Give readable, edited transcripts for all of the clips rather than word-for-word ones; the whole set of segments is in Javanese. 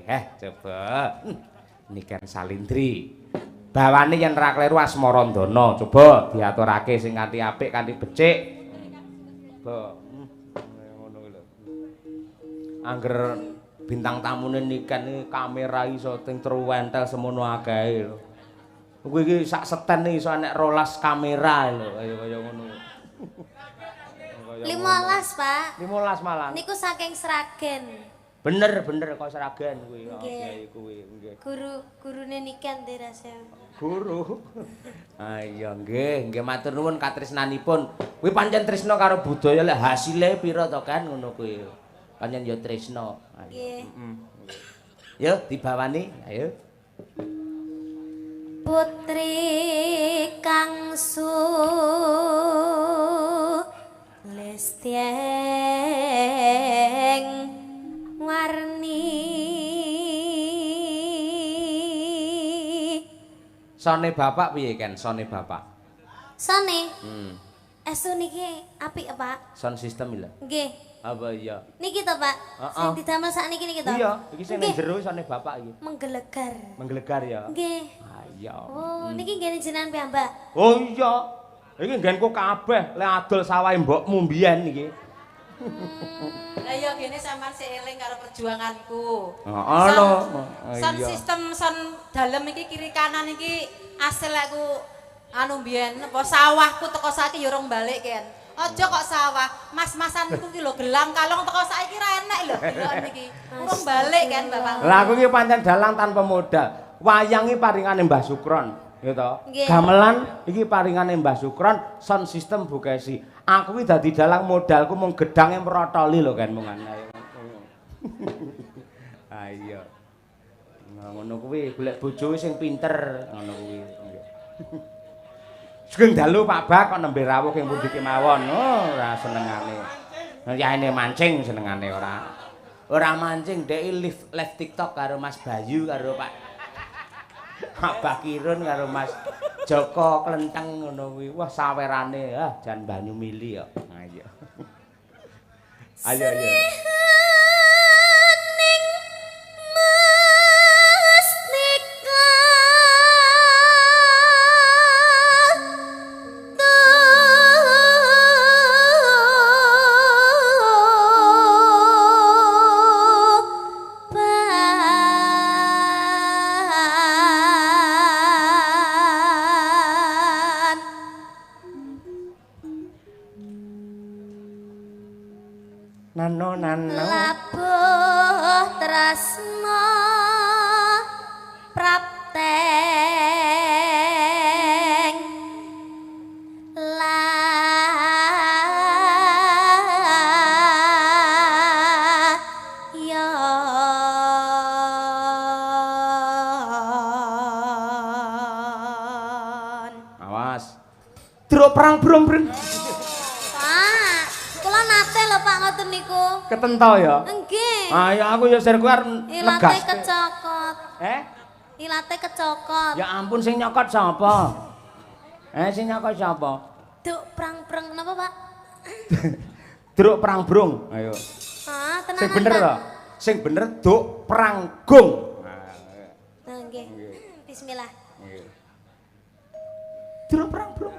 Coba. Niken Salindri. Bawane yen ra kleru Asmarandana. Coba diaturake sing kanthi apik, kanthi becik. Coba. Ngono kuwi lho. Angger bintang tamune Niken iki kamera iso ting truwentel semono akehe lho. Kuwi iki sak seten iso enek 12 kamera lho, kaya ngono. 15, Pak. 15 malah. Niku saking Sragen. Bener, bener kok Sragen kuwi. Nggih, kuwi nggih. Guru gurune Niken terase. Guru. Ah iya nggih, nggih matur nuwun katresnanipun. Kuwi pancen tresna karo budaya lek hasile pira to kan ngono kuwi. Pancen ya tresna. Nggih. Heeh. Yo dibawani, ayo. Putri kang sulistyeng warni. Sone bapak piye Ken? Sone bapak. Sone? Estu niki apik Pak. Sound system lho. Nggih. Apa iya? Niki to, Pak. Sing didamel sakniki niki to. Iya, iki sing ning jero sone bapak iki. Menggelegar. Menggelegar ya. Nggih. Ah iya. Oh, niki nggene jenengan piyambak. Oh iya. Iki nggenku kabeh lek adol sawahe mbokmu mbiyen iki. Lah iya gene sampean sik eling karo perjuanganku. Heeh lho. Sound system sound dalem iki kiri kanan iki asil aku anu mbiyen apa sawahku teko saiki ya urung balik Ken. Aja kok sawah, mas-masanku ki lho gelang kalong teko saiki ra enek lho deloken iki. Urung balik kan Bapak. Lah aku iki pancen dalang tanpa modal. Wayang iki paringane Mbah Sukron, ya to. Gamelan iki paringane Mbah Sukron, sound system Bu Kesi. Aku iki dadi dalang modalku mung gedange mrotoli lho kan mung ayo. Ayo. Ngono kuwi golek bojo sing pinter ngono kuwi. Sugeng dalu Pak Bak kok nembe rawuh ing pundi kemawon. Oh, ora senengane. Yaene mancing senengane ora. Ora mancing dhek live TikTok karo Mas Bayu karo Pak Abah Kirun karo Mas Joko Klenteng ngono kuwi. Wah sawerane ah jan banyu mili kok. Ayo. Ayo ayo. Nano nano labuh tresna prapteng layon. Awas truk perang brung brung. Pak ngoten niku. Ketento ya? Nggih. Ah ya aku ya sir kuwi arep ilate negas. Kecokot. Eh? Ilate kecokot. Ya ampun sing nyokot sapa? Sing nyokot sapa? Duk prang-preng napa, Pak? Druk prang brung. Ayo. Ah, tenanan. Sing bener to? Sing bener duk prang gung. Nah, nggih. Bismillah. Nggih. Druk prang brung.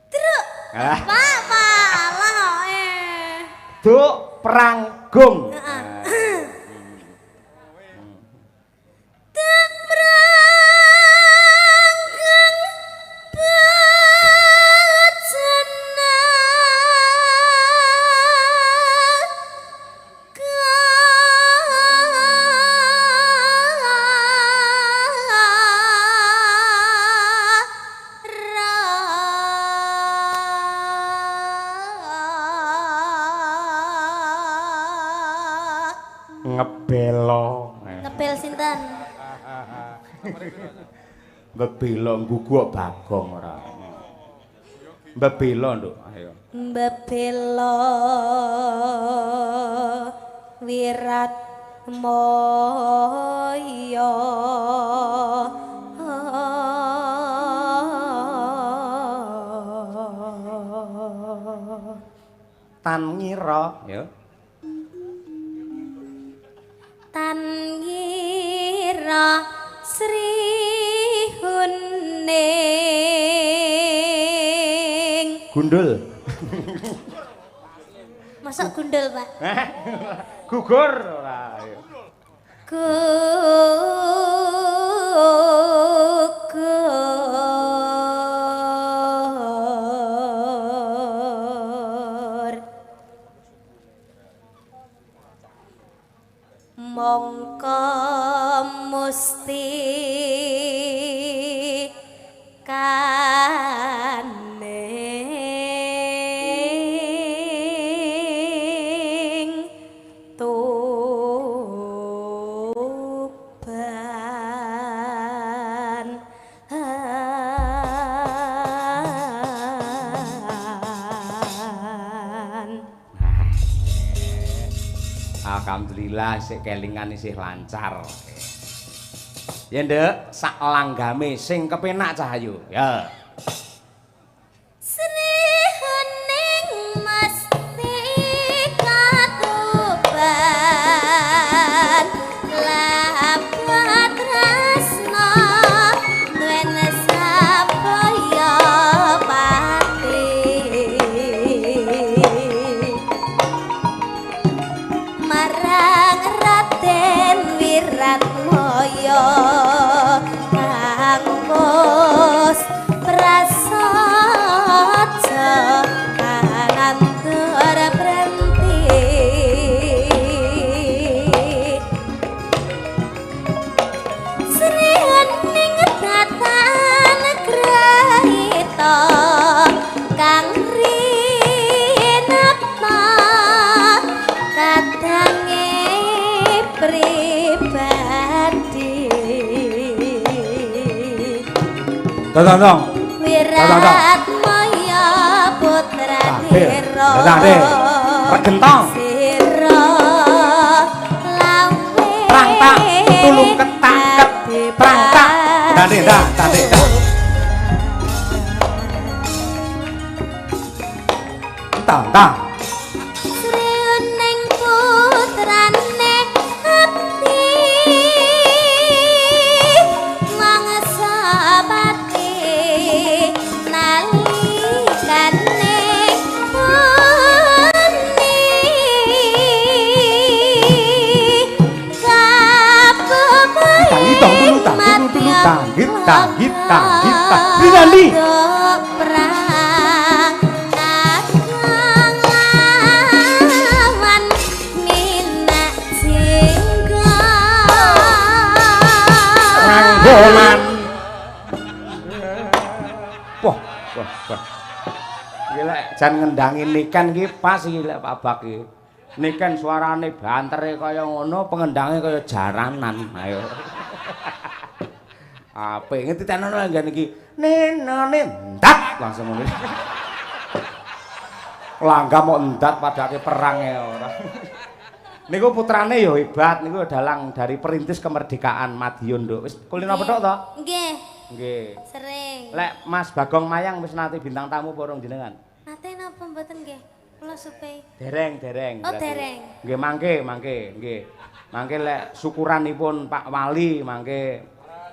Druk. Pak, Pak, Allah eh. Duk prang gung. Duk prang gung bajana Ngebelo. Ngebel sinten? Mbebelo nggugu Bagong ora. Mbebelo, Nduk. Ayo. Mbebelo wirat moyo. Tan ngira, ya. Putra Sri Huning. Gundul. Masa gundul, Pak? Gugur ora. Gugur. Mongko musti kaning Tuban. Alhamdulillah sik kelingan isih lancar. Ya nduk, sak langgame sing kepenak Cahayu. Ya. Sri Huning mesti katuban lapat tresna duwen sabaya pati marang Raden Wiratmaya kang wis prasaja kanantur brenti. Sri Huning datan grahita kang rinata kadange pribadi. Tong. Wiratmaya putra Dira. Regentong. Sira lawe. Prang tak tulung ketak ket. Prang tak. Tande dah, tande dah. Tang tang. Sri Huning putrane abdi mangsa pati nalikane puni Tang tulu tang tulu tulu tang hit tang hit tang hit tang. Rinandi. Perang kakang lawan minak jingga. Ranggoman. Wah, wah, wah. Iki lek jan ngendangi Niken iki pas iki lek Pak Bak iki. Niken suarane bantere kaya ngono, pengendange kaya jaranan. Ayo. Apik ngerti tenono nggen iki. Nenone ndat langsung ngono. Langgam kok ndat padake perang ya ora. Niku putrane ya hebat, niku dalang dari perintis kemerdekaan Madiun, Nduk. Wis kulino petuk to? Nggih. Nggih. Sering. Lek Mas Bagong Mayang wis nate bintang tamu apa urung jenengan? Nate napa mboten nggih? Kula supe. Dereng, dereng. Oh, dereng. Nggih, mangke, mangke, nggih. Mangke lek syukuranipun Pak Wali mangke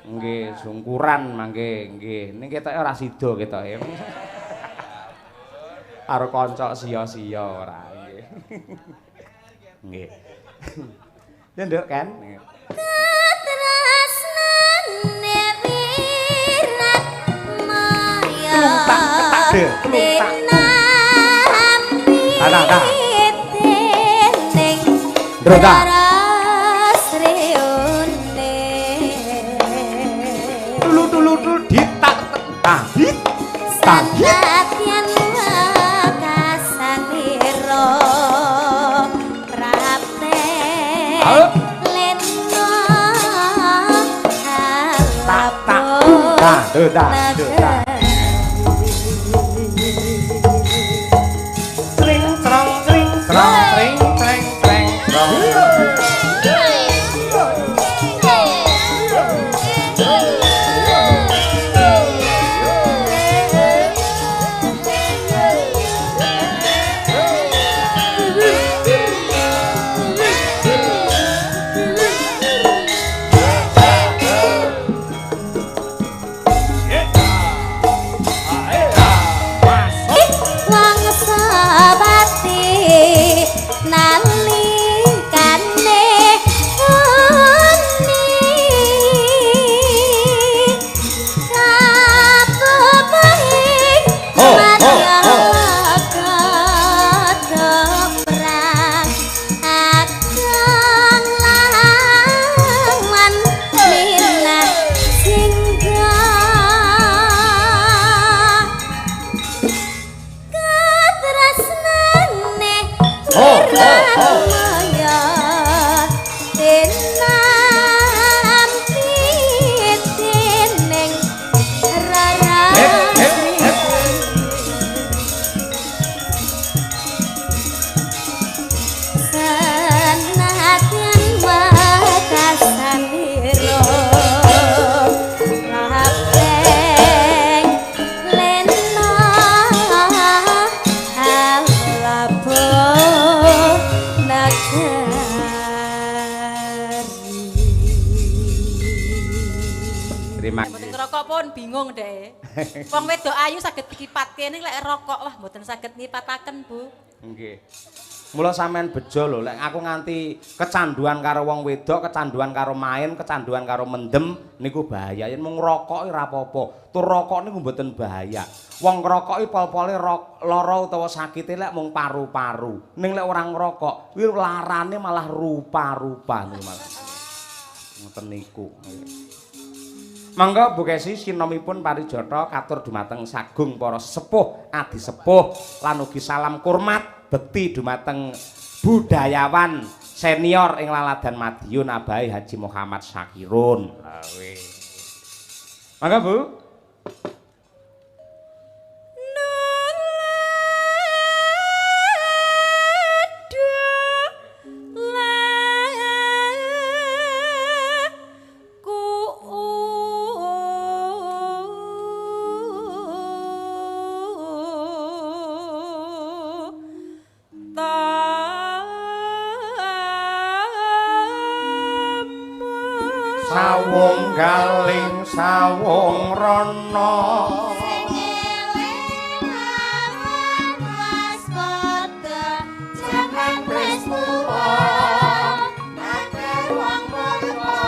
nggih sungkuran mangke nggih. Ning ketoke ora sida ketoke. Karo kanca sia-sia ora nggih. Nggih. Ya nduk kan. Katresnane Wiratmaya. Telung tak ketak de, telung tak. Tah tah. Ndro ta. Tulu tulu tulu ditak tahit tahit. Sanadyan wekasanira prapte lena Tak tak ta do ta do ta. Tring trong tring trong tring treng treng trong. rokok pun bingung deh. Wong wedok ayu saged dikipatke ning lek rokok wah mboten saged ngipataken, Bu. Nggih. Mula sampean bejo lho, lek aku nganti kecanduan karo wong wedok, kecanduan karo main, kecanduan karo mendem niku bahaya. Yen mung ngrokok ora apa-apa. Tur rokok niku mboten bahaya. Wong ngrokok iki pol-pole lara utawa sakite lek mung paru-paru. Ning lek ora ngrokok, kuwi larane malah rupa-rupa niku malah. Ngoten niku. Monggo Bu Kesi sinomipun parijata katur dumateng sagung para sepuh adi sepuh lan ugi salam kurmat bekti dumateng budayawan senior ing Laladan Madiun Abai Haji Muhammad Syakirun. Monggo Bu. Sawung galing sawung rono sing eling awan waspada jaman wis tuwa akeh wong murka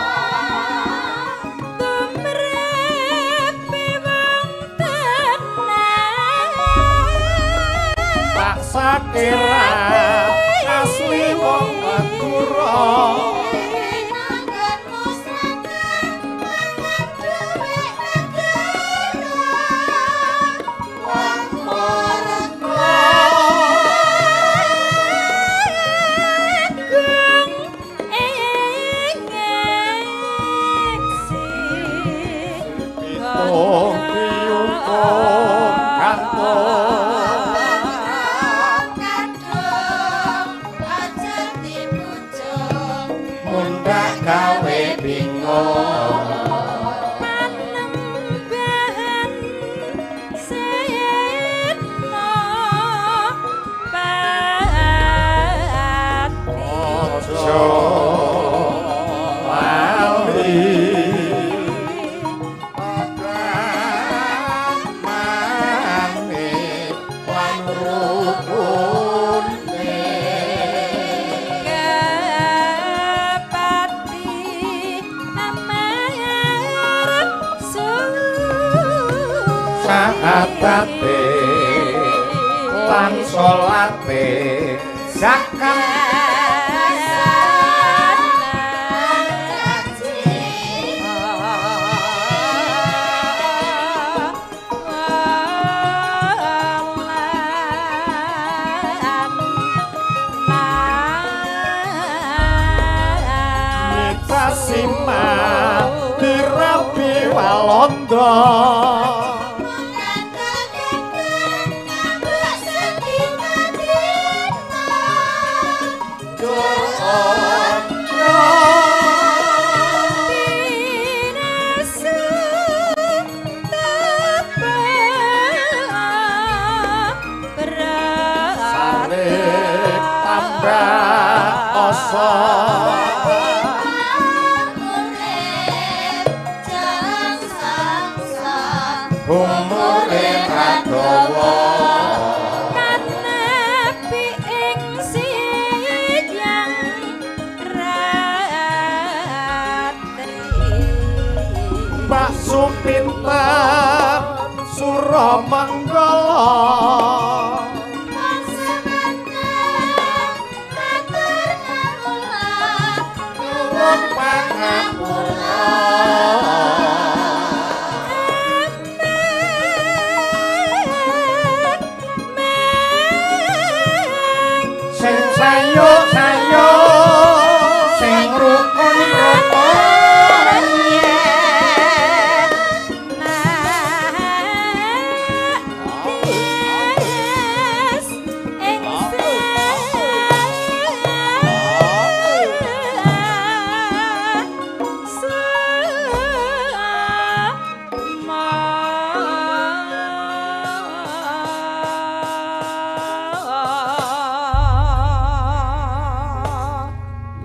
tumrepe wong tenan tak sakira asli wong Madura. Sahatate lan salate zakat Sima dirabi Walanda.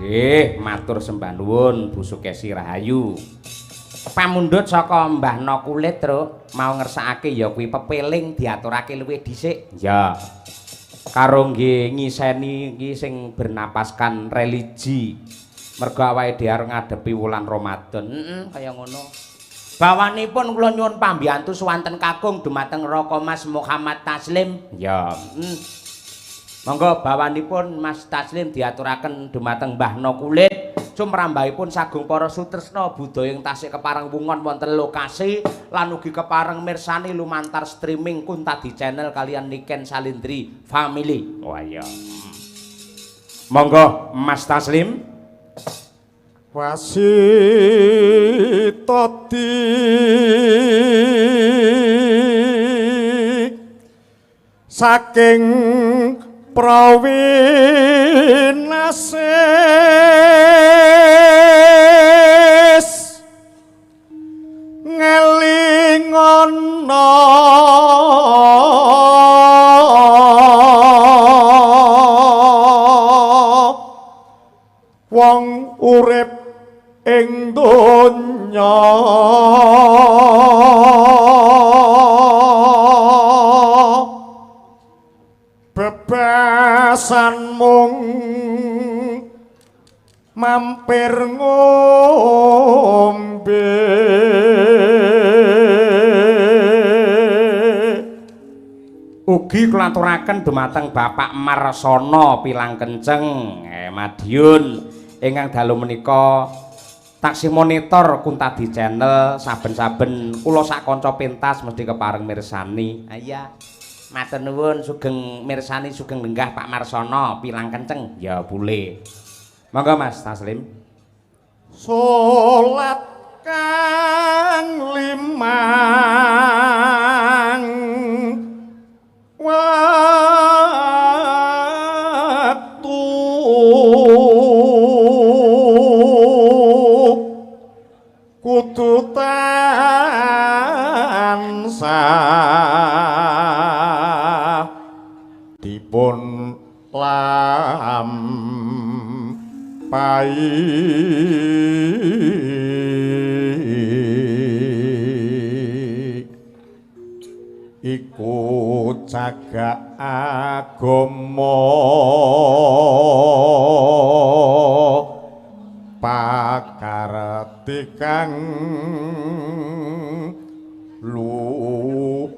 Nggih, matur sembah nuwun Bu Sukesi Rahayu. Pamundhut saka Mbah No Kulit, Truk, mau ngersakake ya kuwi pepeling diaturake luwih dhisik. Ya. Karo nggih ngiseni iki sing bernapaskan religi. Mergo awake dhewe arep ngadepi wulan Ramadan. Heeh, kaya ngono. Bawanipun kula nyuwun pambiyantu suwanten kakung dumateng Raka Mas Muhammad Taslim. Ya. Monggo bawanipun Mas Taslim diaturaken dumateng Mbah No Kulit. Sumrambahipun sagung para sutresna budaya ing tasih kepareng wungon wonten lokasi lan ugi kepareng mirsani lumantar streaming Kuntadi Channel kalian Niken Salindri Family. Wah iya. Monggo Mas Taslim. Wasitati saking prawinasis ngelingono wong urip ing donya bebasan mung mampir ngombe. Ugi kula aturaken dumateng Bapak Marsono Pilang Kenceng Madiun ingkang dalu menika taksih monitor Kuntadi Channel saben-saben kula sak kanca pentas mesti kepareng mirsani. Iya. Matur nuwun sugeng mirsani sugeng lenggah Pak Marsono Pilang Kenceng. Ya boleh. Monggo Mas Taslim. Salat kang limang waktu kudu tansah dipun lampahi iku cagak agama pakarti kang luhur.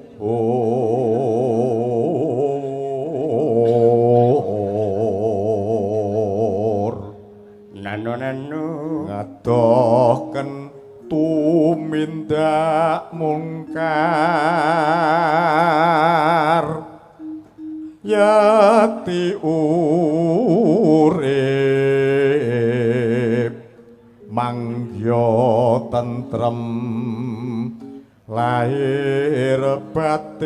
Nano nano ngadohken tumindak mungkar yati urip mangya tentrem lahir batin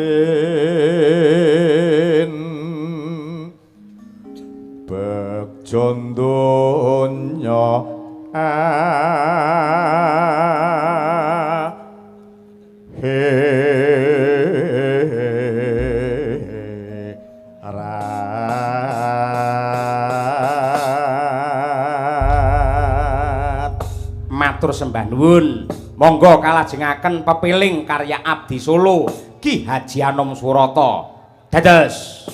begja donya akhirat. Matur sembah nuwun. Monggo kalajengaken pepiling karya Abdi Solo Ki Haji Anom Surata. Dados.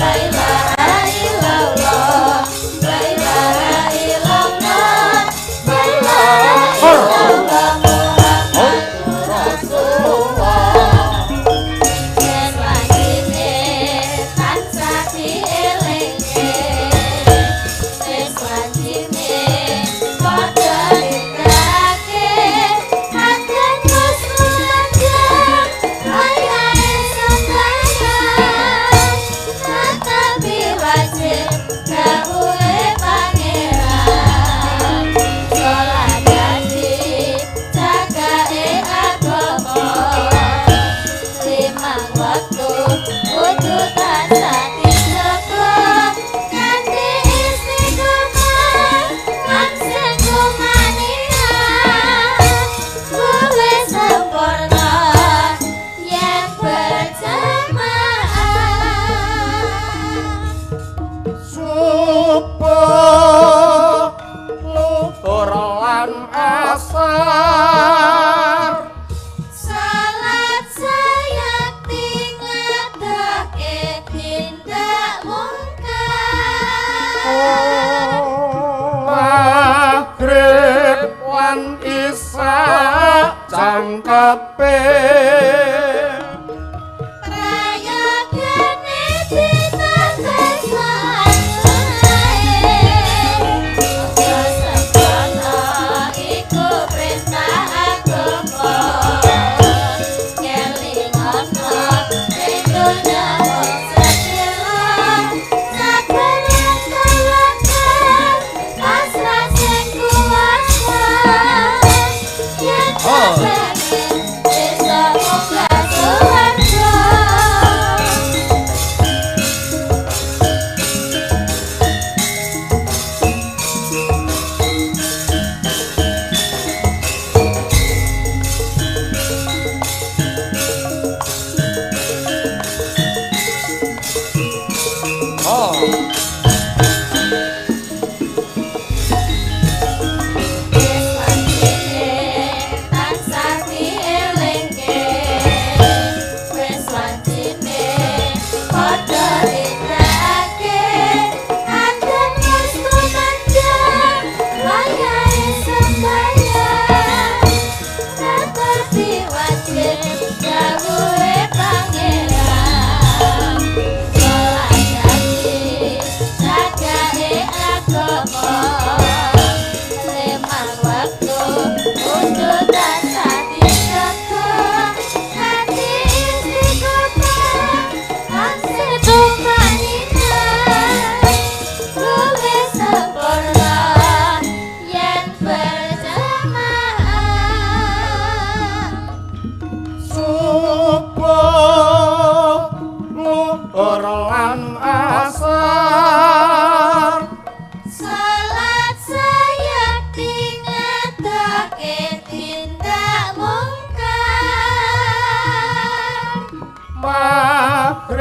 La ilaha illallah, la ilaha illallah.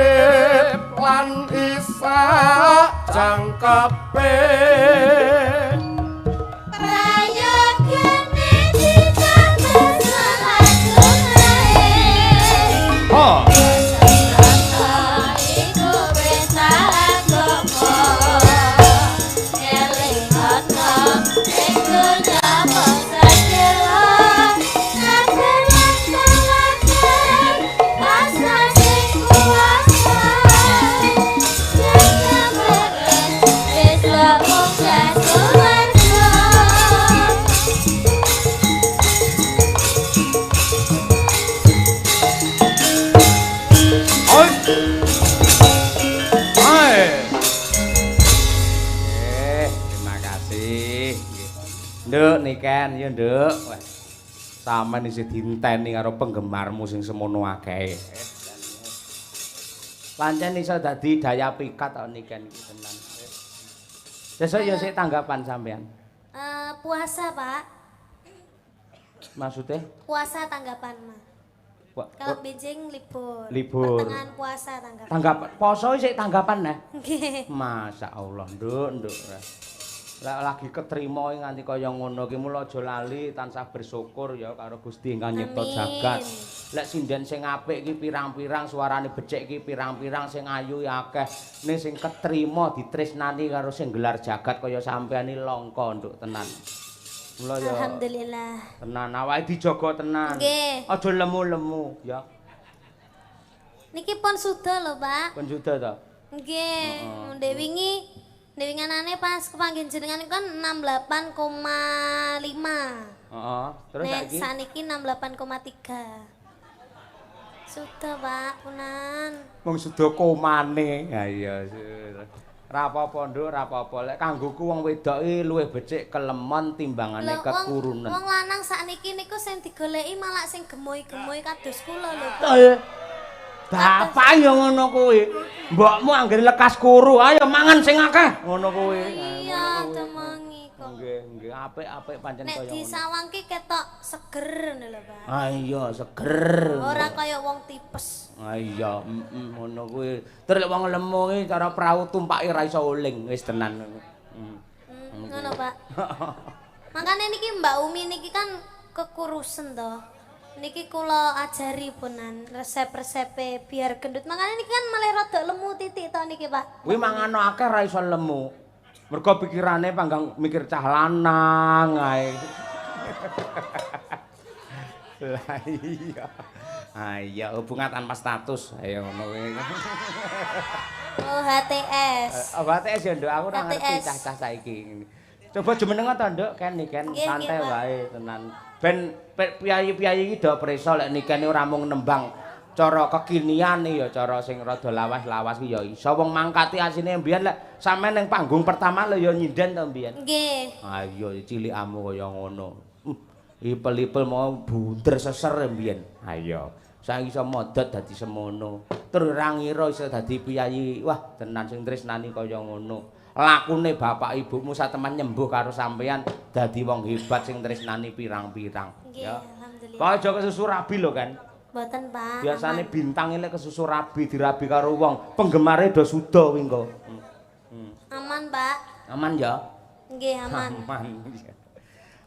Urip lan isak jangkepe Prayogane ditambah selajungae. Oh. Iku perintah agama. Eling ana ing donya mung sedhela. Saben teladan rasa sing kuwasa. Jaga beres besok munggah suwarga. Oi. Hai. Terima kasih. Nduk Niken, ya Nduk. Wah. Sampeyan isih dienteni karo penggemarmu sing semono akehe. Pancen iso dadi daya pikat kok Niken iki tenan. Sesuk ya sik tanggapan sampean. Puasa, Pak. Maksudnya? Puasa tanggapan, Mas. Kalau benjing libur. Libur. Pertengahan puasa tanggapan. Tanggapan poso sik tanggapan neh. Nggih. Masya Allah, Nduk, Nduk. Lek lagi ketrima nganti kaya ngono ki mula aja lali tansah bersyukur ya karo Gusti ingkang nyipta jagat. Lek sinden sing apik ki pirang-pirang, suarane becik ki pirang-pirang, sing ayu ya akeh. Ning sing ketrima ditresnani karo sing gelar jagat kaya sampean iki langka, Nduk, tenan. Mula ya Alhamdulillah. Tenan awake dijaga tenan. Nggih. Aja lemu-lemu ya. Niki pun suda lho, Pak. Pun suda ta? Nggih, ndek wingi ndek winganane pas kepanggih jenengan kan 68,5. Heeh. Terus Nek saiki saniki 68,3. Sudah, Pak, punan. Wong suda komane. Ha iya. Ra apa-apa, Nduk, ra apa-apa. Lek kanggoku wong wedok iki luwih becik kelemon timbangane Lho, kekurunen. Wong lanang sakniki niku sing digoleki malah sing gemoy-gemoy kados kula lho. Betul. Bapak ya ngono kuwi. Mbokmu anggere lekas kuru, ayo mangan sing akeh. Ngono kuwi. Iya, temengi kok. Nggih, nggih, apik-apik pancen Nek kaya ngono. disawang ki ketok seger ngono lho, Pak. Ah iya, seger. Ora kaya wong tipes. Ah iya, ngono kuwi. Terus lek wong lemu ki cara prau tumpake ra iso uling, wis tenan. Ngono, Pak. Makane niki Mbak Umi niki kan kekurusen to. Niki kula ajari punan resep-resepe biar gendut. Makane niki kan malah rada lemu titik to niki, Pak. Kuwi mangano akeh ra iso lemu. Mergo pikirane panggang mikir cah lanang ae. Lah iya. Ah iya, hubungan tanpa status. Ayo ngono kuwi. Oh, HTS. Oh, HTS ya, Nduk. Aku ora ngerti cah-cah saiki. Coba jumeneng ta, Nduk, ken niken santai wae tenan. Ben piyayi-piyayi iki do preso lek niken ora mung nembang cara kekinian ya cara sing rada lawas-lawas ki ya iso. Wong mangkati asine mbiyen lek sampean ning panggung pertama lho ya nyinden to mbiyen. Nggih. Ah iya cilikamu kaya ngono. Ipel-ipel mau bunder seser mbiyen. Ha iya. Saiki iso modot dadi semono. Terus ora ngira iso dadi piyayi. Wah, tenan sing tresnani kaya ngono. Lakune bapak ibumu sateman nyembuh karo sampean dadi wong hebat sing tresnani pirang-pirang. Nggih, alhamdulillah. Kok aja kesusu rabi lho kan. Mboten, Pak. Biasane bintang lek kesusu rabi dirabi karo wong, penggemare do suda kuwi engko. Aman, Pak. Aman ya? Nggih, aman. Aman.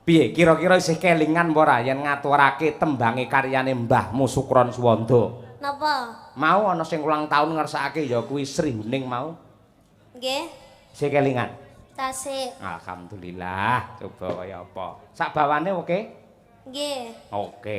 Piye kira-kira isih kelingan apa ora yen ngaturake tembange karyane Mbahmu Sukron Suwanda? Napa? Mau ana sing ulang tahun ngersakake ya kuwi Sri Huning mau. Nggih. Isih kelingan? Tasik. Alhamdulillah, coba kaya apa. Sak bawane oke? Nggih. Oke.